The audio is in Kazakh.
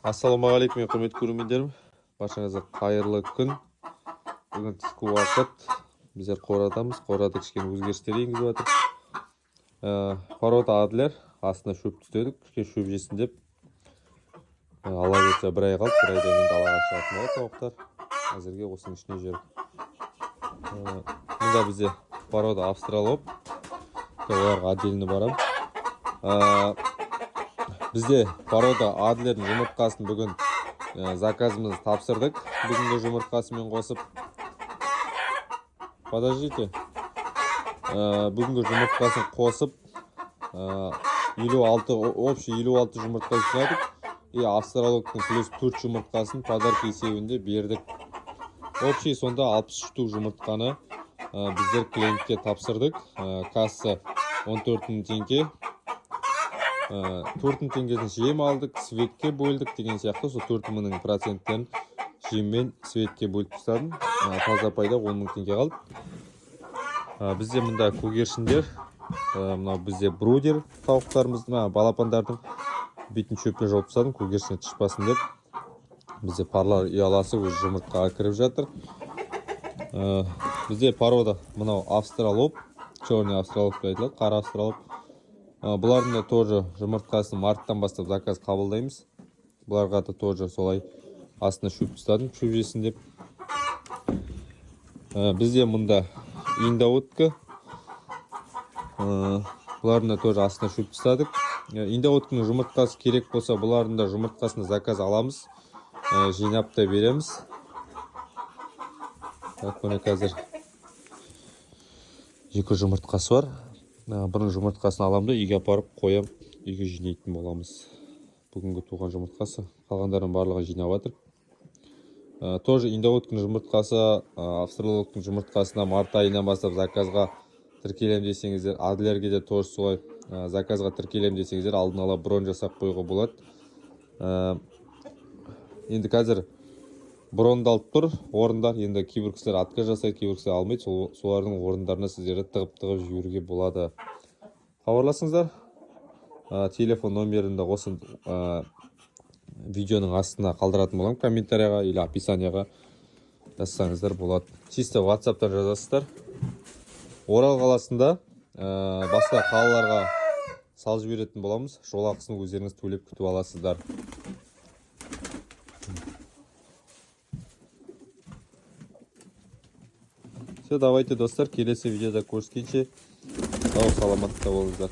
Ассалаумағалейкум, құрметті көрермендерім! Баршаңызға қайырлы күн. Бүгін түскі уақыт, біздер қорадамыз. Қорада кішкене өзгерістер енгізіп жатыр. Порода адлер, астына шөп түстедік, кішкене шөп жесін деп. Алла бұйыртса, бір ай қалды, бір айдан кейін далаға шығатын болады тауықтар. Әзірге осының ішінде жүр. Мында бізде порода австралоп, оларға отдельно барамын. Бізде порода адлердің жұмыртқасын бүгін заказымызды тапсырдық. Бүгінгі жұмыртқасымен қосып, подождите, бүгінгі жұмыртқасын қосып, 56, общий 56 жұмыртқа жинадық. И австралоптың плюс 4 жұмыртқасын подарка есебінде бердік. Общий сонда 63 штук жұмыртқаны біздер клиентке тапсырдық. Касса 14 мың теңге, 4 мың теңгесін жем алдық, светке бөлдік деген сияқты. Сол 4 мыңның проценттерін жеммен светке бөліп тастадым. Таза пайда 10 мың теңге қалды. Бізде мында көгершіндер, мынау бізде брудер тауықтарымыз, мына балапандардың бетін шөппен жауып тастадым, көгершін тышпасын деп. Бізде парлар ұяласы уже жұмыртқаға кіріп жатыр. Бізде порода мынау австралоп, черный австралоп деп айтылады, қара австралоп. Бұлардың да тоже жұмыртқасын марттан бастап заказ қабылдаймыз. Бұларға да тоже солай астына шөп тастадым, шөп жесін деп. Бізде мұнда индоутка. Бұлардың да тоже астына шөп тастадық. Индоутканың жұмыртқасы керек болса, бұлардың да жұмыртқасына заказ аламыз. Жинап та береміз. Так, міне, қазір екі жұмыртқасы бар. Бұның жұмыртқасын аламын да, үйге апарып қоям, үйге жинайтын боламыз. Бүгінгі туған жұмыртқасы, қалғандарының барлығын жинап жатыр. Тоже индоутканың жұмыртқасы, австралоптың жұмыртқасына март айынан бастап заказға тіркелемін десеңіздер, адлерге де тоже солай, заказға тіркелемін десеңіздер, алдын ала бронь жасап қоюға болады. Енді қазір брондалып тұр орындар. Енді кейбір кісілер отказ жасайды, кейбір кісілер алмайды. Солардың орындарына сіздерді тығып тығып жіберуге болады. Хабарласыңыздар. Телефон номерін де осы видеоның астына қалдыратын боламын, комментарийға или описанияға жазсаңыздар болады. Чисто ватсаптан жазасыздар. Орал қаласында, басқа қалаларға салып жіберетін боламыз. Жол ақысын өздеріңіз төлеп күтіп аласыздар. Все, давайте, достар, келесі видеода көріскенше сау саламатта болыңыздар.